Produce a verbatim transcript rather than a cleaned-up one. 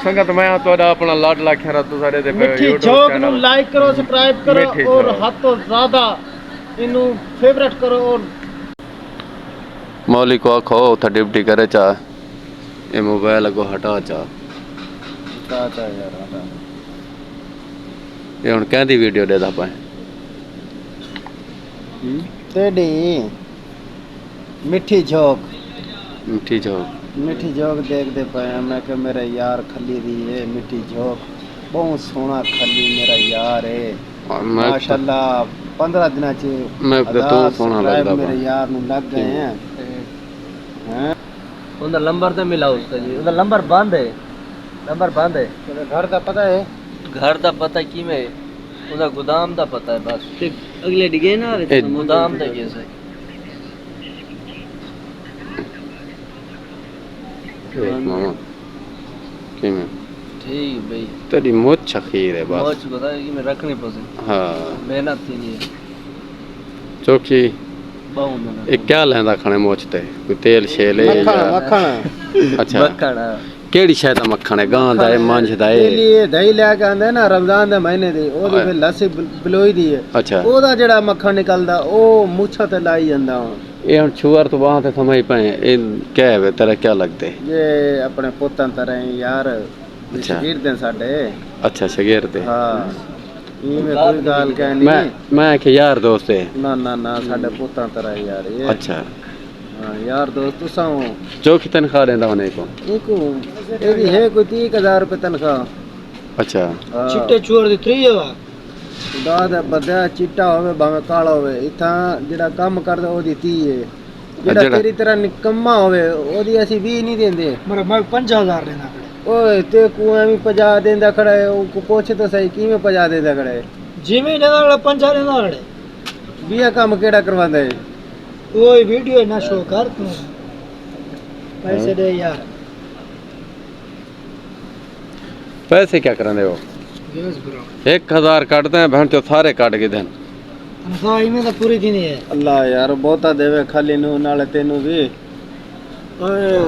سنگت، میں ہاں تہاݙا اپݨا لاڈلا کھیرا، تساݙے تے پئے ہو مٹھی YouTube جھوک نوں چینل لائک کرو، سبسکرائب کرو مٹھی اور جھوک۔ حد توں زیادہ اینوں فیورٹ کرو اور مولوی کوں آکھو اتھاں ڈیوٹی کرے چا، اے موبائل اڳوں ہٹا چا۔ ہٹا چا یار، ہٹا۔ اے ہݨ کیندی ویڈیو ݙیہدا پئیں؟ ہوں؟ تیݙی مٹھی جھوک۔ مٹھی جھوک۔ مٹھی جھوک ݙیکھدے پئے ہیں۔ میں کہ میرے یار کھلی دی ہے مٹھی جھوک، ٻہوں سوہݨا کھلی میرا یار ہے۔ ہاں، میں ماشاءاللہ، پندرہ دناں چ میں کہ ہزار توں سوہݨا سبسکرائب لڳدا میرے پئیں۔ یار نوں لڳ ڳئے ہیں۔ ہوں۔ ہیں؟ اوندا لمبر تے ملاؤ استاد جی، اوندا لمبر بند ہے، لمبر بند ہے۔ اوندا گھر دا پتہ ہے؟ گھر دا پتہ کیویں ہے؟ اوندا گودام دا پتہ ہے بس۔ تے اڳلے ݙیڳے نہ آوے اے تے گودام تے کیسے؟ ݙیکھ ماما، کیویں؟ ٹھیک بھائی۔ تیݙی مچھ اخیر ہے بس۔ مچھ پتہ ہے کیویں رکھݨی پوسی۔ ہاں۔ محنت تھیندی ہے۔ چوکھی۔ ٻہوں محنت۔ اے کیا لیندا کھڑے مچھ تے؟ کوئی تیل شیل ہے مکھݨ، یا؟ مکھݨ۔ اچھا۔ مکھݨ، ہاں۔ کیڑھی شے دا مکھݨ ہے؟ گاں دا ہے، منجھ دا ہے؟ تیلی ہے، دہی لے کے آندے نا رمضان دے مہینے دی، او دی ہائے۔ پھر لسی بل-، بلوئی دی ہے۔ اچھا۔ او دا جیڑھا مکھݨ نکلدا، او مچھاں تے لائی جاندا ہاں۔ اے ہݨ چھوہر توں ٻاہر تے سمجھ پئے، اے کیا ہے وے، تیرا کیا لڳدے؟ اے اپݨے پتاں طرح ہیں یار۔ اچھا۔ شاگرد ہیں ساݙے۔ اچھا، شاگرد ہے۔ ہاں۔ ایویں کوئی ڳالھ کائنی۔ میں، میں آکھیا یار دوست ہے۔ نہ، نہ، نہ، ساݙے پتاں طرح یار، اے۔ اچھا۔ ہاں، یار دوست تساں ہو۔ چوکھی تنخواہ ݙیندا ہونے کو؟ ایکوں، ایندی ہے کوئی تیہہ ہزار روپے تنخواہ۔ اچھا۔ ہاں۔ چٹے چور دی تریہہ ہزار۔ خدا دا بندہ، چٹا ہووے بھاویں کالا ہووے، اتھاں جیڑھا کم کردا او دی تیہہ ہے۔ جیڑھا جیڑھا تیری طرح نکما ہووے، او دی اسی ویہہ نہیں دیندے۔ میرا میں پنجاہ ہزار ݙیندا کھڑا۔ اوئے، تیکوں ایویں پنجاہ ݙیندا کھڑا ہے، اوکوں پچھ تاں سہی، کیویں پنجاہ ݙیندا کھڑا ہے؟ جیویں ݙیندا کھڑا، پنجاہ ݙیندا کھڑا ہے۔ ٻیا کم کیڑھا کرواندے؟ اوئے ویڈیو نہ شو کر توں۔ پیسے ہاں۔ ݙے یار۔ پیسے کیا کریندے ہو؟ گیس بھرا۔ ہک ہزار کٹدے ہیں، بہن چو سارے کٹ گھدن۔ تنخواہ ایویں تاں پوری تھیندی ہے۔ اللہ یار، بہتا ݙیوے خالی نوں، نالے تینوں وی۔ اوئے۔